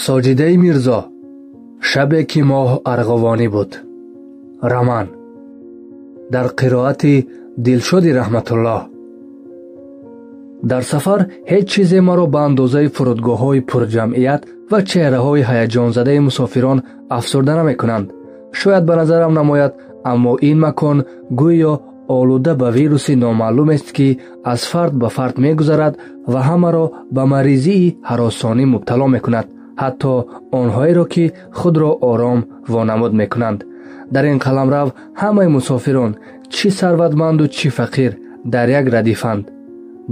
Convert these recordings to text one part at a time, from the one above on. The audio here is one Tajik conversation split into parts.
Соҷидаи Мирзо. Шабе ки моҳ арғувонӣ буд. Роман дар қироати Дилшоди Раҳматуллоҳ. Дар сафар ҳеҷ чизе маро ба андозаи фурудгоҳҳои пурҷамъият ва чеҳраҳои ҳаяҷонзадаи мусофирон афсурда намекунанд. Шояд ба назарам намояд, аммо ин макон гӯё олуда ба вируси номаълумест, ки аз фард ба фард мегузарад ва ҳамаро ба маризии ҳаросонӣ мубтало мекунад, ҳатто онҳоеро, ки худро ором вонамуд мекунанд. Дар ин қаламрав ҳамаи мусофирон, чӣ сарватманду чӣ фақир, дар як радифанд.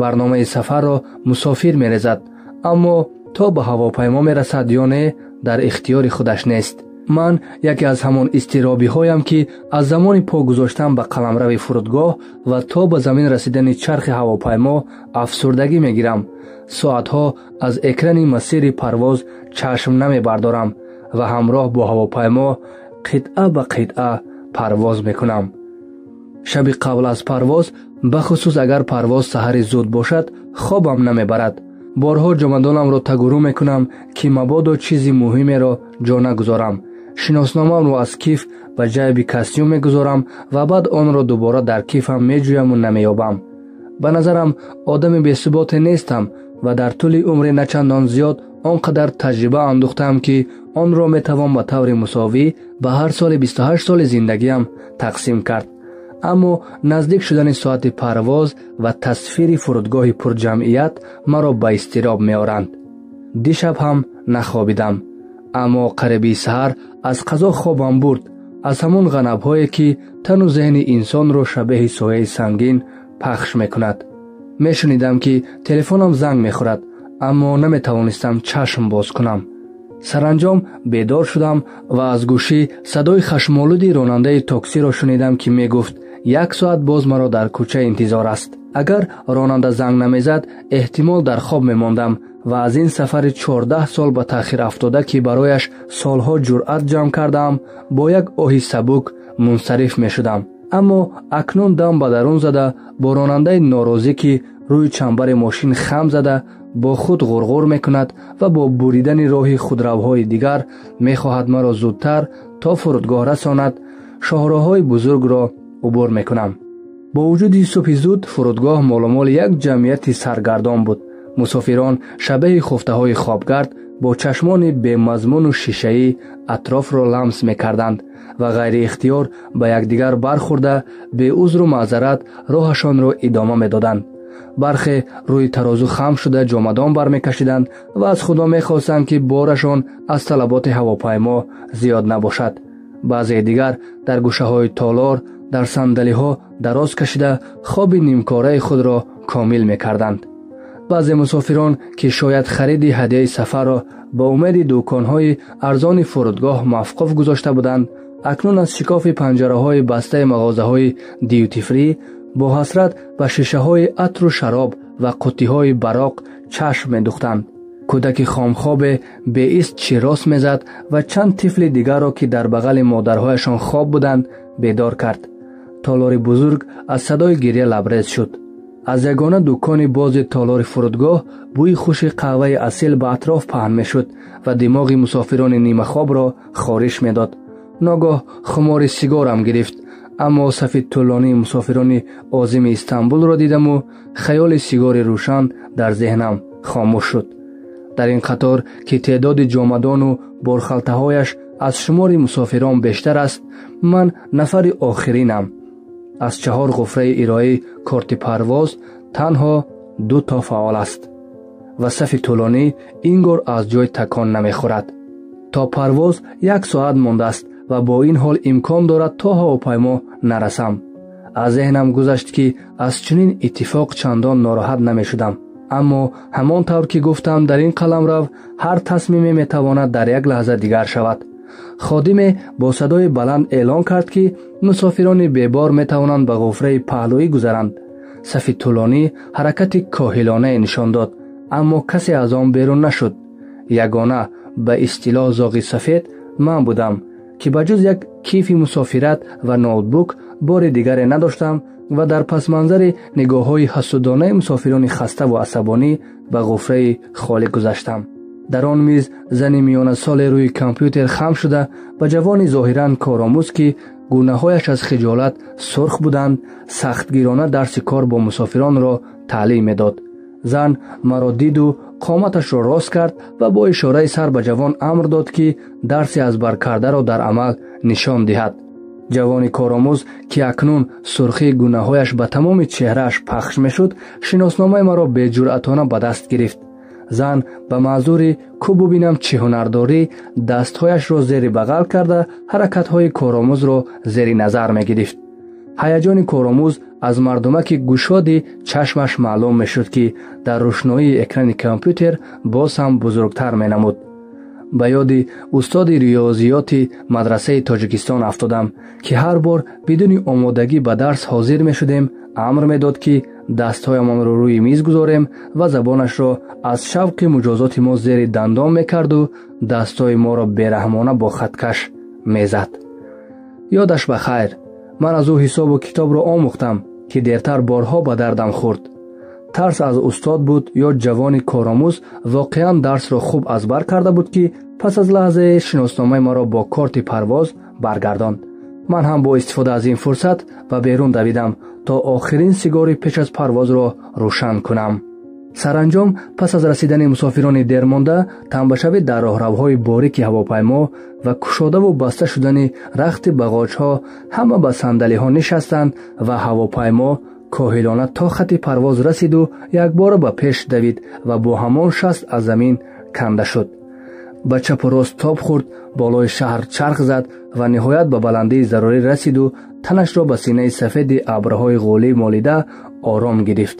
Барномаи сафарро мусофир мерезад, аммо то ба ҳавопаймо мерасад ё не, дар ихтиёри худаш нест. Ман яке аз ҳамон изтиробиҳоям, ки аз замони по гузоштан ба қаламрави фурудгоҳ ва то ба замин расидани чархи ҳавопаймо афсурдагӣ мегирам. Соатҳо аз экрани масири парвоз чашм намебардорам ва ҳамроҳ бо ҳавопаймо қитъа ба қитъа парвоз мекунам. Шаби қабл аз парвоз, бахусус агар парвоз саҳари зуд бошад, хобам намебарад. Борҳо ҷомадонамро тагурӯ мекунам, ки мабодо чизи муҳимеро ҷо нагузорам. Шиносномаамро аз киф ба ҷайби костюм мегузорам ва баъд онро дубора дар кифам меҷӯяму намеёбам. Ба назарам одами бесуботе нестам ва дар тӯли умри начандон зиёд он қадар таҷриба андӯхтаам, ки онро метавон ба таври мусовӣ ба ҳар соли 28 соли зиндагиам тақсим кард. Аммо наздик шудани соати парвоз ва тасвири фурудгоҳи пурҷамъият маро ба изтироб меоранд. Дишаб ҳам нахобидам, аммо қариби саҳар аз қазо хобам бурд, аз ҳамон ғанабҳое, ки тану зеҳни инсонро шабеҳи сояи сангин пахш мекунад. Мешунидам, ки телефонам занг мехӯрад, аммо наметавонистам чашм боз кунам. Саранҷом бедор шудам ва аз гӯшӣ садои хашмолуди ронандаи токсиро шунидам, ки мегуфт як соат боз маро дар кӯча интизор аст. Агар ронанда занг намезад, эҳтимол дар хоб мемондам ва аз ин сафари 14 сол ба таъхир афтода, ки барояш солҳо ҷуръат ҷамъ кардаам, бо як оҳи сабук мунсариф мешудам. Аммо акнун дам ба дарун зада, бо ронандаи норозӣ, ки рӯи чамбари мошин хам зада бо худ ғурғур мекунад ва бо буридани роҳи худравҳои дигар мехоҳад маро зудтар то фурудгоҳ расонад, шоҳроҳҳои бузургро убур мекунам. Бо вуҷуди субҳи зуд фурудгоҳ моломоли як ҷамъияти саргардон буд. Мусофирон шабеҳи хуфтаҳои хобгард бо чашмони бемазмуну шишаӣ атрофро ламс мекарданд ва ғайриихтиёр ба якдигар бархӯрда, беузру маъзарат роҳашонро идома медоданд. Бархе рӯи тарозу хам шуда ҷомадон бармекашиданд ва аз худо мехостанд, ки борашон аз талаботи ҳавопаймо зиёд набошад. Баъзеи дигар дар гӯшаҳои толор дар сандалиҳо дароз кашида хоби нимкораи худро комил мекарданд. Баъзе мусофирон, ки шояд хариди ҳадияи сафарро ба умеди дуконҳои арзони фурудгоҳ мавқуф гузошта буданд, акнун аз шикофи панҷараҳои бастаи мағозаҳои дьютифрӣ бо ҳасрат ба шишаҳои атру шароб ва қуттиҳои бароқ чашм медухтанд. Кӯдаки хомхобе беист чирос мезад ва чанд тифли дигарро, ки дар бағали модарҳояшон хоб буданд, бедор кард. Толори бузург аз садои гиря лабрез шуд. Аз ягона дукони бози толори фурудгоҳ бӯи хуши қаҳваи асил ба атроф паҳн мешуд ва димоғи мусофирони нимахобро хориш медод. Ногоҳ хумори сигорам гирифт, аммо сафи тӯлонии мусофирони озими Истанбулро дидаму хаёли сигори рӯшан дар зеҳнам хомӯш шуд. Дар ин қатор, ки теъдоди ҷомадону борхалтаҳояш аз шумори мусофирон бештар аст, ман нафари охиринам. Аз 4 ғуфраи ироӣ корти парвоз танҳо 2 то фаъол аст ва сафи тӯлонӣ ин гор аз ҷой такон намехӯрад. То парвоз 1 соат мондааст ва бо ин ҳол имкон дорад то ҳавопаймо нарасам. Аз зеҳнам гузашт, ки аз чунин иттифоқ чандон нороҳат намешудам. Аммо ҳамон тавр ки гуфтам, дар ин қаламрав ҳар тасмиме метавонад дар як лаҳза дигар шавад. Ходиме бо садои баланд эълон кард, ки мусофирони бебор метавонанд ба ғуфраи паҳлӯӣ гузаранд. Сафи тӯлонӣ ҳаракати коҳилонае нишон дод, аммо касе аз он берун нашуд. Ягона ба истилоҳ зоғи сафед ман будам, ки ба ҷуз як кифи мусофират ва ноутбук бори дигаре надоштам ва дар пасманзари нигоҳҳои ҳасудонаи мусофирони хаставу асабонӣ ба ғуфраи холӣ гузаштам. Дар он миз зани миёнасоле рӯи компютер хам шуда ба ҷавони зоҳиран коромӯз, ки гунаҳояш аз хиҷолат сурх буданд, сахтгирона дарси кор бо мусофиронро таълим медод. Зан маро диду қоматашро рост кард ва бо ишораи сар ба ҷавон амр дод, ки дарси аз бар кардаро дар амал нишон диҳад. Ҷавони коромӯз, ки акнун сурхии гунаҳояш ба тамоми чеҳрааш пахш мешуд, шиносномаи маро беҷуръатона ба даст гирифт. Зан ба маъзури ку бубинам чӣ ҳунар дорӣ дастҳояшро зери бағал карда ҳаракатҳои коромӯзро зери назар мегирифт. Ҳаяҷони коромӯз аз мардумаки гушоди чашмаш маълум мешуд, ки дар рӯшноии экрани компютер боз ҳам бузургтар менамуд. Ба ёди устоди риёзиёти мадрасаи Тоҷикистон афтодам, ки ҳар бор бидуни омодагӣ ба дарс ҳозир мешудем, амр медод, ки дастҳоямонро рӯи миз гузорем ва забонашро аз шавқи муҷозоти мо зери дандон мекарду дастҳои моро бераҳмона бо хаткаш мезад. Ёдаш ба хайр, ман аз ӯ ҳисобу китобро омӯхтам, ки дертар борҳо ба дардам хӯрд. Тарс аз устод буд ё ҷавони коромӯз воқеан дарсро хуб аз бар карда буд, ки пас аз лаҳзае шиносномаи маро бо корти парвоз баргардонд. Ман ҳам бо истифода аз ин фурсат ба берун давидам, то охирин сигори пеш аз парвозро рӯшан кунам. Саранҷом пас аз расидани мусофирони дермонда, танбашавӣ дар роҳравҳои борики ҳавопаймо ва кушодаву баста шудани рахти бағоҷҳо ҳама ба сандалиҳо нишастанд ва ҳавопаймо коҳилона то хати парвоз расиду якбора ба пеш давид ва бо ҳамон шаст аз замин канда шуд. Ба чапу рост тоб хӯрд, болои шаҳр чарх зад ва ниҳоят ба баландии зарурӣ расиду танашро ба синаи сафеди абрҳои ғӯлӣ молида ором гирифт.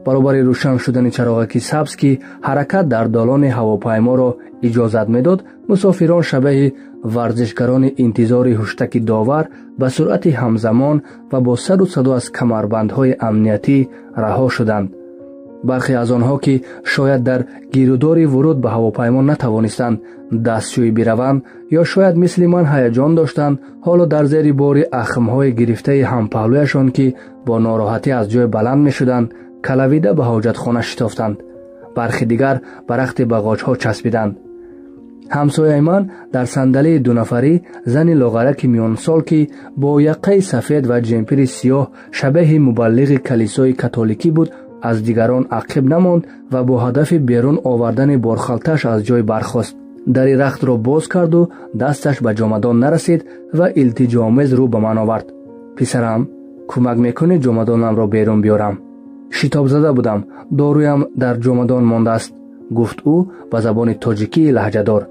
Баробари рӯшан шудани чароғаки сабз, ки ҳаракат дар долони ҳавопайморо иҷозат медод, мусофирон шабеҳи варзишгарони интизори ҳуштаки довар ба суръати ҳамзамон ва бо сару садо аз камарбандҳои амниятӣ раҳо шуданд. Бархе аз онҳо, ки шояд дар гирудори вуруд ба ҳавопаймо натавонистанд дастшӯӣ бираванд ё шояд мисли ман ҳаяҷон доштанд, ҳоло дар зери бори ахмҳои гирифтаи ҳампаҳлӯяшон, ки бо нороҳатӣ аз ҷой баланд мешуданд, калавида ба ҳоҷатхона шитофтанд. Бархи дигар ба рахти бағоҷҳо часпиданд. Ҳамсояи ман дар сандалии дунафарӣ зани лоғараки миёнсол, ки бо яққаи сафед ва ҷемпири сиёҳ шабеҳи мубаллиғи калисои католикӣ буд, аз дигарон ақиб намонд ва бо ҳадафи берун овардани борхалташ аз ҷой бархост. Дари рахтро боз карду дасташ ба ҷомадон нарасид ва илтиҷоомез рӯ ба ман овард. Писарам, кӯмак мекунӣ ҷомадонамро берун биёрам? Шитобзада будам, доруям дар ҷомадон мондааст, гуфт ӯ ба забони тоҷикии лаҳҷадор.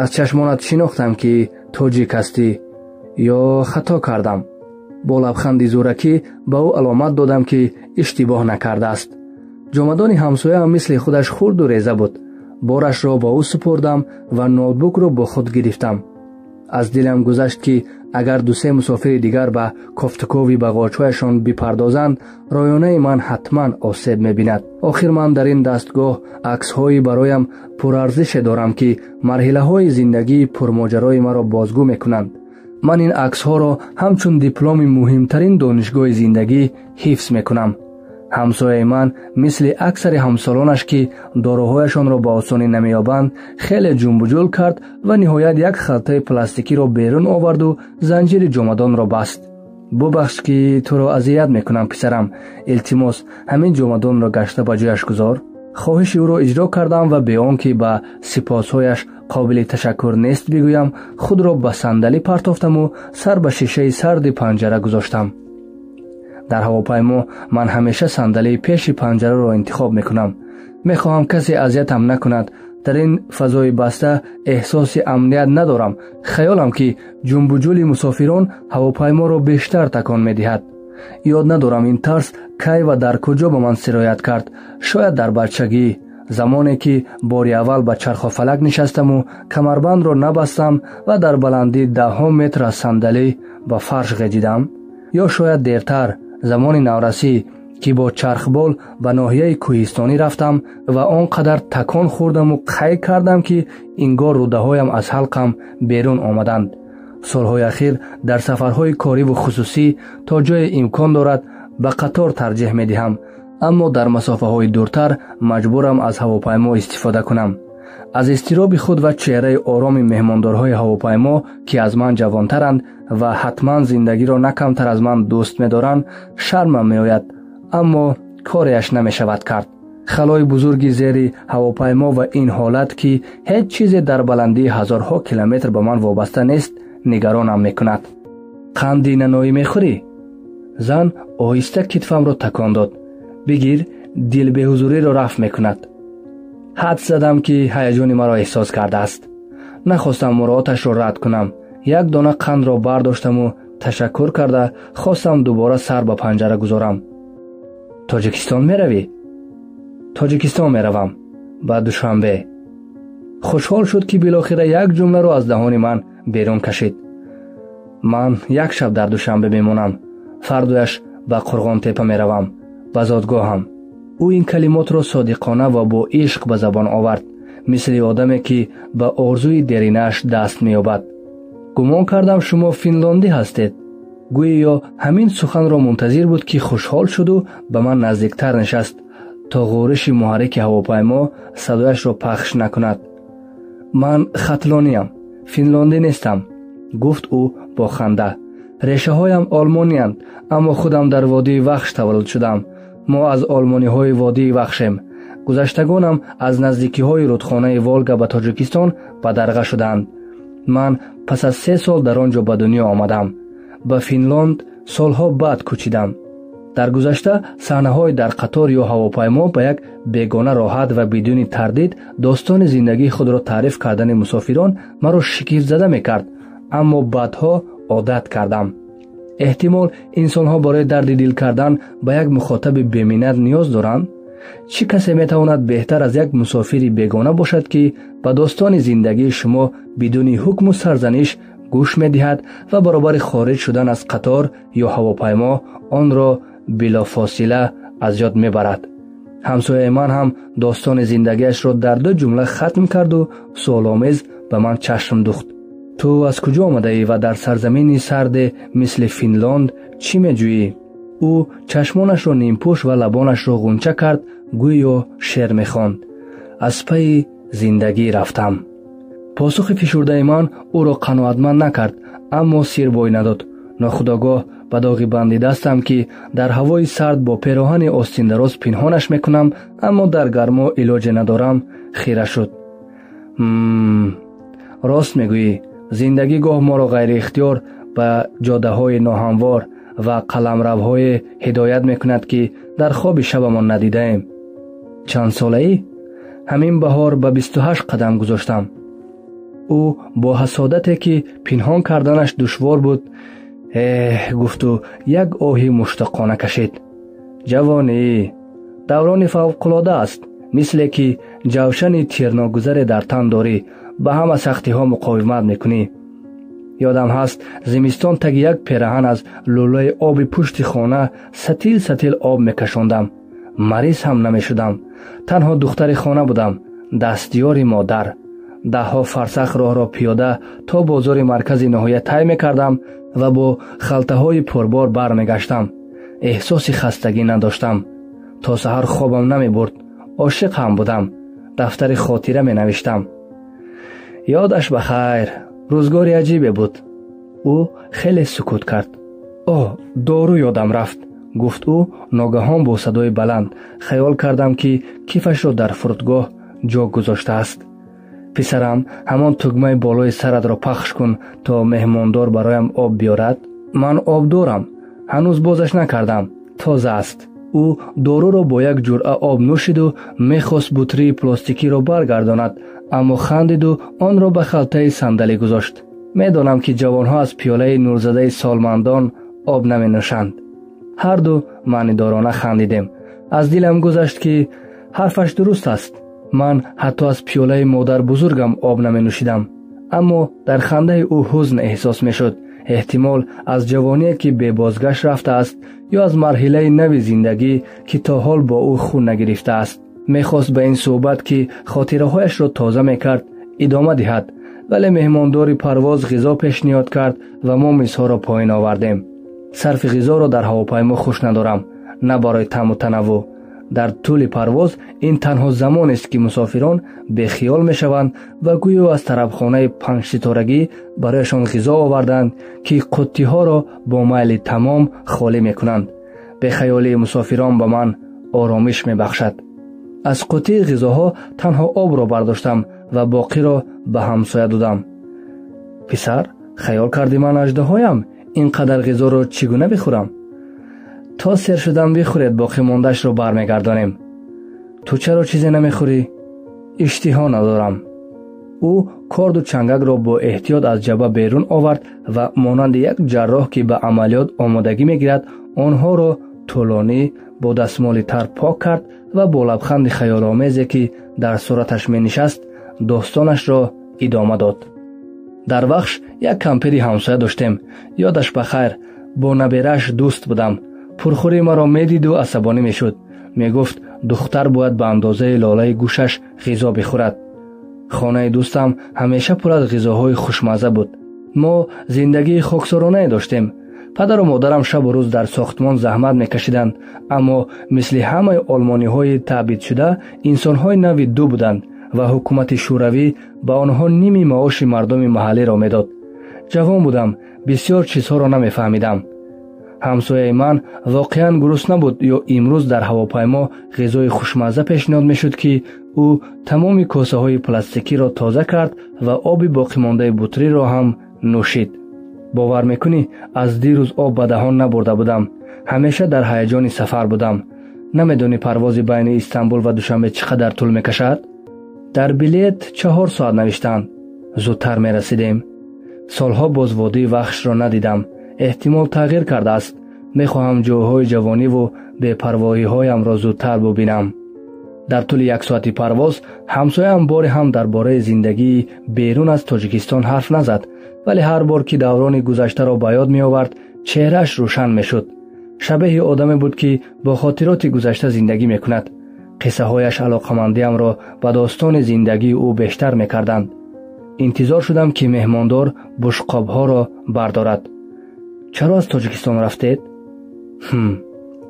Аз чашмонат шинохтам, ки тоҷик ҳастӣ. Ё хато кардам? Бо лабханди зӯракӣ ба ӯ аломат додам, ки иштибоҳ накардааст. Ҷомадони ҳамсояам мисли худаш хурду реза буд. Борашро ба ӯ супурдам ва ноутбукро бо худ гирифтам. Аз дилам гузашт, ки агар дусе мусофири дигар ба кофтукови бағоҷҳояшон бипардозанд, роёнаи ман ҳатман осеб мебинад. Охир ман дар ин дастгоҳ аксҳои бароям пурарзише дорам, ки марҳилаҳои зиндагии пурмоҷарои маро бозгӯ мекунанд. Ман ин аксҳоро ҳамчун дипломи муҳимтарин донишгоҳи зиндагӣ ҳифз мекунам. Ҳамсояи ман мисли аксари ҳамсолонаш, ки доруҳояшонро ба осонӣ намеёбанд, хеле ҷумбуҷул кард ва ниҳоят як халтаи пластикиро берун оварду занҷири ҷомадонро баст. Бубахш, ки туро азият мекунам, писарам. Илтимос, ҳамин ҷомадонро гашта ба ҷояш гузор. Хоҳиши ӯро иҷро кардам ва бе он ки ба сипосҳояш қобили ташаккур нест бигӯям, худро ба сандалӣ партофтаму сар ба шишаи сарди панҷара гузоштам. Дар ҳавопаймо ман ҳамеша сандалии пеши панҷараро интихоб мекунам. Мехоҳам касе азиятам накунад. Дар ин фазои баста эҳсоси амният надорам. Хаёлам, ки ҷумбуҷули мусофирон ҳавопайморо бештар такон медиҳад. Ёд надорам ин тарс кай ва дар куҷо ба ман сироят кард. Шояд дар бачагӣ, замоне ки бори аввал ба чархофалак нишастаму камарбандро набастам ва дар баландии даҳҳо метр аз сандалӣ ба фарш ғеҷидам. Ё шояд дертар, замони наврасӣ, ки бо чархбол ба ноҳияи кӯҳистонӣ рафтам ва он қадар такон хӯрдаму қай кардам, ки ингор рӯдаҳоям аз ҳалқам берун омаданд. Солҳои ахир дар сафарҳои кориву хусусӣ то ҷое имкон дорад ба қатор тарҷеҳ медиҳам, аммо дар масофаҳои дуртар маҷбурам аз ҳавопаймо истифода кунам. Аз изтироби худ ва чеҳраи ороми меҳмондорҳои ҳавопаймо, ки аз ман ҷавонтаранд ва ҳатман зиндагиро на камтар аз ман дӯст медоранд, шармам меояд, аммо кореаш намешавад кард. Халои бузурги зери ҳавопаймо ва ин ҳолат, ки ҳеҷ чизе дар баландии ҳазорҳо километр ба ман вобаста нест, нигаронам мекунад. Қанди наноӣ мехӯрӣ? Зан оҳиста китфамро такон дод. Бигир, дилбеҳузуриро рафъ мекунад. Ҳадс задам, ки ҳаяҷони маро эҳсос кардааст. Нахостам муроаташро рад кунам. Як дона қандро бардоштаму ташаккур карда хостам дубора сар ба панҷара гузорам. Тоҷикистон меравӣ? Тоҷикистон меравам. Ба Душанбе. Хушҳол шуд, ки билохира як ҷумларо аз даҳони ман берун кашид. Ман як шаб дар Душанбе мемонам. Фардояш ба Қурғонтепа меравам, ба зодгоҳам. Ӯ ин калимотро содиқона ва бо ишқ ба забон овард, мисли одаме, ки ба орзуи деринааш даст меёбад. Гумон кардам, шумо финлондӣ ҳастед. Гӯё ҳамин суханро мунтазир буд, ки хушҳол шуду ба ман наздиктар нишаст, то ғӯриши муҳаррики ҳавопаймо садояшро пахш накунад. Ман хатлониям, финлондӣ нестам, гуфт ӯ бо ханда. Решаҳоям олмониянд, аммо худам дар водии Вахш таваллуд шудам. Мо аз олмониҳои водии Вахшем. Гузаштагонам аз наздикиҳои рудхонаи Волга ба Тоҷикистон бадарға шуданд. Ман пас аз 3 сол дар он ҷо ба дунё омадам. Ба Финлонд солҳо баъд кӯчидам. Дар гузашта саҳнаҳои дар қатор ё ҳавопаймо ба як бегона роҳат ва бидуни тардид достони зиндагии худро таъриф кардани мусофирон маро шигифтзада мекард, аммо баъдҳо одат кардам. Эҳтимол инсонҳо барои дарди дил кардан ба як мухотаби беминнат ниёз доранд. Чӣ касе метавонад беҳтар аз як мусофири бегона бошад, ки ба достони зиндагии шумо бидуни ҳукму сарзаниш гӯш медиҳад ва баробари хориҷ шудан аз қатор ё ҳавопаймо онро билофосила аз ёд мебарад. Ҳамсояи ман ҳам достони зиндагиашро дар 2 ҷумла хатм карду суоломез ба ман чашм духт. Ту аз куҷо омадаӣ ва дар сарзамини сарде мисли Финлонд чӣ меҷӯӣ? Ӯ чашмонашро нимпӯш ва лабонашро ғунча кард, гӯё шеър мехонд. Аз пайи зиндагӣ рафтам. Посухи фишурдаи ман ӯро қаноатманд накард, аммо сирбой надод. Нохудогоҳ ба доғи банди дастам, ки дар ҳавои сард бо пероҳани остиндароз пинҳонаш мекунам, аммо дар гармо илоҷе надорам, хира шуд. Рост мегӯӣ, зиндагӣ гоҳ моро ғайриихтиёр ба ҷодаҳои ноҳамвор ва қаламравҳое ҳидоят мекунад, ки дар хоби шабамон надидаем. Чанд солаӣ? Ҳамин баҳор ба 28 қадам гузоштам. Ӯ бо ҳасодате, ки пинҳон карданаш душвор буд, эҳ гуфту як оҳи муштоқона кашид. Ҷавонӣ даврони фавқулода аст, мисле ки ҷавшани тирногузаре дар тан дорӣ, ба ҳама сахтиҳо муқовимат мекунӣ. Ёдам ҳаст, зимистон таги як пераҳан аз лӯлаи оби пушти хона сатил сатил об мекашондам. Мариз ҳам намешудам. Танҳо духтари хона будам, дастёри модар. Даҳҳо фарсах роҳро пиёда то бозори маркази ноҳия тай мекардам ва бо халтаҳои пурбор бармегаштам. Эҳсоси хастагӣ надоштам. То саҳар хобам намебурд. Ошиқ ҳам будам. Дафтари хотира менавиштам. Ёдаш ба хайр, рӯзгори аҷибе буд. Ӯ хеле сукут кард. О, дору ёдам рафт, гуфт ӯ ногаҳон бо садои баланд. Хаёл кардам, ки кифашро дар фурудгоҳ ҷо гузоштааст. Писарам, ҳамон тугмаи болои саратро пахш кун, то меҳмондор бароям об биёрад. Ман об дорам, ҳанӯз бозаш накардам, тоза аст. Ӯ доруро бо як ҷуръа об нӯшиду мехост бутрии пластикиро баргардонад, аммо хандиду онро ба халтаи сандалӣ гузошт. Медонам, ки ҷавонҳо аз пиёлаи нурзадаи солмандон об наменӯшанд. Ҳарду маънидорона хандидем. Аз дилам гузашт, ки ҳарфаш дуруст аст. Ман ҳатто аз пиёлаи модарбузургам об наменӯшидам, аммо дар хандаи ӯ ҳузн эҳсос мешуд. Эҳтимол аз ҷавоние, ки бебозгашт рафтааст, ё аз марҳилаи нави зиндагӣ, ки то ҳол бо ӯ хун нагирифтааст. Мехост ба ин суҳбат, ки хотираҳояшро тоза мекард, идома диҳад, вале меҳмондори парвоз ғизо пешниҳод кард ва мо мизҳоро поён овардем. Сарфи ғизоро дар ҳавопаймо хуш надорам, на барои таъму танаввӯъ, Дар тӯли парвоз ин танҳо замонест, ки мусофирон бехиёл мешаванд ва гӯё аз тарабхонаи панҷситорагӣ барояшон ғизо оварданд, ки қуттиҳоро бо майли тамом холӣ мекунанд. Бехаёлии мусофирон ба ман оромиш мебахшад. Аз қуттии ғизоҳо танҳо обро бардоштам ва боқиро ба ҳамсоя додам. Писар, хаёл кардӣ ман аждаҳоям? Ин қадар ғизоро чӣ гуна бихӯрам? То сер шудан бихӯред, боқӣ мондаашро бармегардонем. Ту чаро чизе намехӯрӣ? Иштиҳо надорам. Ӯ корду чангакро бо эҳтиёт аз ҷаба берун овард ва монанди як ҷарроҳ, ки ба амалиёт омодагӣ мегирад, онҳоро тӯлонӣ бо дастмоли тар пок кард ва бо лабханди хаёломезе, ки дар сураташ менишаст, достонашро идома дод. Дар Вахш як кампири ҳамсоя доштем. Ёдаш ба хайр, бо наберааш дӯст будам. Пурхӯрии маро медиду асабонӣ мешуд. Мегуфт, духтар бояд ба андозаи лолаи гӯшаш ғизо бихӯрад. Хонаи дӯстам ҳамеша пур аз ғизоҳои хушмазза буд. Мо зиндагии хоксоронае доштем. Падару модарам шабу рӯз дар сохтмон заҳмат мекашиданд, аммо мисли ҳамаи олмониҳои таъбидшуда инсонҳои нави ду буданд ва ҳукумати шӯравӣ ба онҳо ними маоши мардуми маҳаллиро медод. Ҷавон будам, бисёр чизҳоро намефаҳмидам. Ҳамсояи ман воқеан гурусна буд ё имрӯз дар ҳавопаймо ғизои хушмазза пешниҳод мешуд, ки ӯ тамоми косаҳои пластикиро тоза кард ва оби боқимондаи бутриро ҳам нӯшид. Бовар мекунӣ, аз дирӯз об ба даҳон набурда будам. Ҳамеша дар ҳаяҷони сафар будам. Намедонӣ парвози байни Истанбул ва Душанбе чӣ қадар тӯл мекашад? Дар билет 4 соат навиштанд. Зудтар мерасидем. Солҳо боз водии Вахшро надидам. Эҳтимол тағйир кардааст. Мехоҳам ҷойҳои ҷавониву бепарвоҳиҳоямро зудтар бубинам. Дар тӯли 1 соати парвоз ҳамсояам боре ҳам дар бораи зиндагии берун аз Тоҷикистон ҳарф назад, вале ҳар бор ки даврони гузаштаро ба ёд меовард, чеҳрааш рӯшан мешуд. Шабеҳи одаме буд, ки бо хотироти гузашта зиндагӣ мекунад. Қиссаҳояш алоқамандиамро ба достони зиндагии ӯ бештар мекарданд. Интизор шудам, ки меҳмондор бушқобҳоро бардорад. Чаро аз Тоҷикистон рафтед?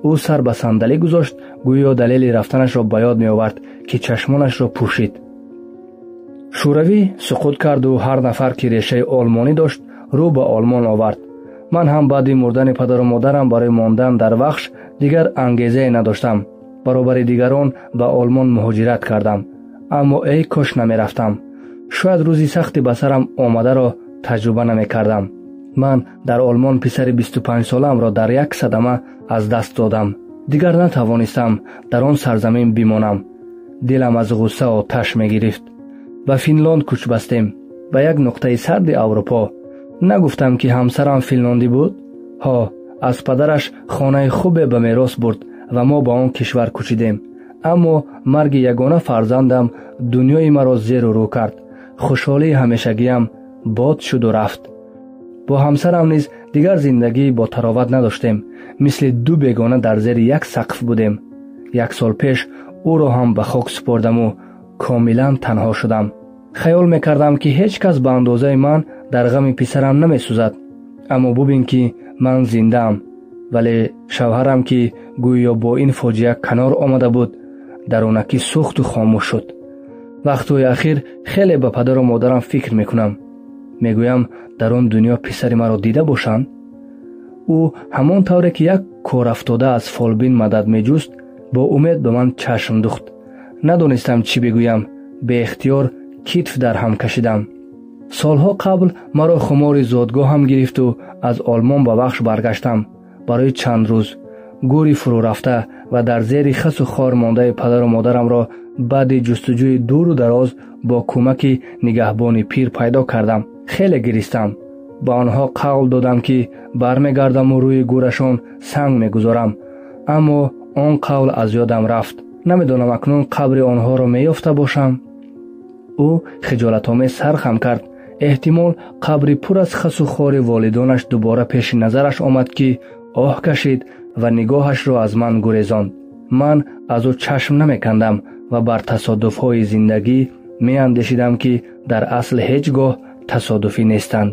Ӯ сар ба сандалӣ гузошт, гӯё далели рафтанашро ба ёд меовард, ки чашмонашро пӯшид. Шӯравӣ суқут карду ҳар нафар, ки решаи олмонӣ дошт, рӯ ба Олмон овард. Ман ҳам баъди мурдани падару модарам барои мондан дар Вахш дигар ангезае надоштам. Баробари дигарон ба Олмон муҳоҷират кардам. Аммо эй кош намерафтам. Шояд рӯзи сахти ба сарам омадаро таҷруба намекардам. Ман дар Олмон писари 25-солаамро дар як садама аз даст додам. Дигар натавонистам дар он сарзамин бимонам. Дилам аз ғусса оташ мегирифт. Ба Финлонд кӯч бастем, ба як нуқтаи сарди Аврупо. Нагуфтам, ки ҳамсарам финлондӣ буд? Ҳо, аз падараш хонаи хубе ба мерос бурд ва мо ба он кишвар кӯчидем. Аммо марги ягона фарзандам дунёи маро зеру рӯ кард. Хушҳолии ҳамешагиам бод шуду рафт. Бо ҳамсарам низ дигар зиндагӣ бо тароват надоштем. Мисли ду бегона дар зери як сақф будем. 1 сол пеш ӯро ҳам ба хок супордаму комилан танҳо шудам. Хаёл мекардам, ки ҳеҷ кас ба андозаи ман дар ғами писарам намесӯзад. Аммо бубин, ки ман зиндаам, вале шавҳарам, ки гӯё бо ин фоҷиа канор омада буд, дарунакӣ сӯхту хомӯш шуд. Вақтҳои ахир хеле ба падару модарам фикр мекунам. Мегӯям, дар он дунё писари маро дида бошанд? Ӯ ҳамон тавре ки як корафтода аз фолбин мадад меҷуст, бо умед ба ман чашм духт. Надонистам чӣ бигӯям, беихтиёр китф дар ҳам кашидам. Солҳо қабл маро хумори зодгоҳам гирифту аз Олмон ба Вахш баргаштам. Барои чанд рӯз гӯри фурӯрафта ва дар зери хасу хор мондаи падару модарамро баъди ҷустуҷӯи дуру дароз бо кӯмаки нигаҳбони пир пайдо кардам. Хеле гиристам. Ба онҳо қавл додам, ки бармегардаму рӯи гӯрашон санг мегузорам. Аммо он қавл аз ёдам рафт. Намедонам акнун қабри онҳоро меёфта бошам. Ӯ хиҷолатомез сар хам кард. Эҳтимол қабри пур аз хасу хори волидонаш дубора пеши назараш омад, ки оҳ кашид ва нигоҳашро аз ман гурезонд. Ман аз ӯ чашм намекандам ва бар тасодуфҳои зиндагӣ меандешидам, ки дар асл ҳеҷ гоҳ тасодуфӣ нестанд.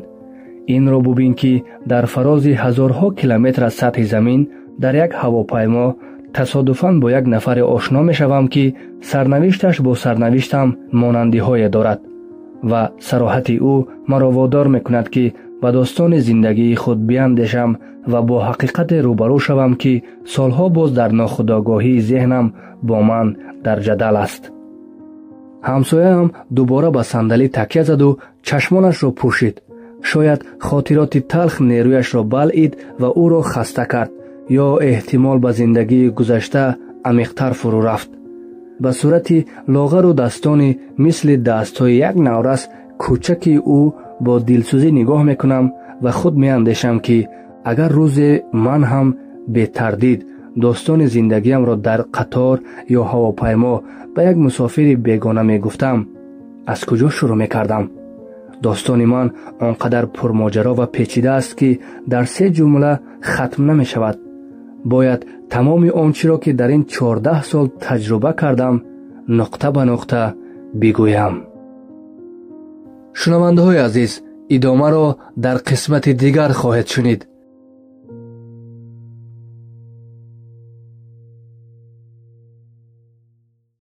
Инро бубин, ки дар фарози ҳазорҳо километр аз сатҳи замин дар як ҳавопаймо Тасодуфан бо як нафаре ошно мешавам, ки сарнавишташ бо сарнавиштам монандиҳое дорад ва сароҳати ӯ маро водор мекунад, ки ба достони зиндагии худ биандешам ва бо ҳақиқате рӯбарӯ шавам, ки солҳо боз дар нохудогоҳии зеҳнам бо ман дар ҷадал аст. Ҳамсояам дубора ба сандалӣ такя заду чашмонашро пӯшид. Шояд хотироти талх нерӯяшро балъид ва ӯро хаста кард, ё эҳтимол ба зиндагии гузашта амиқтар фурӯ рафт. Ба сурати лоғару дастони мисли дастҳои як наврас кӯчаки ӯ бо дилсӯзӣ нигоҳ мекунам ва худ меандешам, ки агар рӯзе ман ҳам бетардид достони зиндагиамро дар қатор ё ҳавопаймо ба як мусофири бегона мегуфтам, аз куҷо шурӯъ мекардам? Достони ман он қадар пурмоҷаро ва печида аст, ки дар се ҷумла хатм намешавад. Бояд тамоми он чиро, ки дар ин 14 сол таҷруба кардам, нуқта ба нуқта бигӯям. Шунавандаҳои азиз, идомаро дар қисмати дигар хоҳед шунид.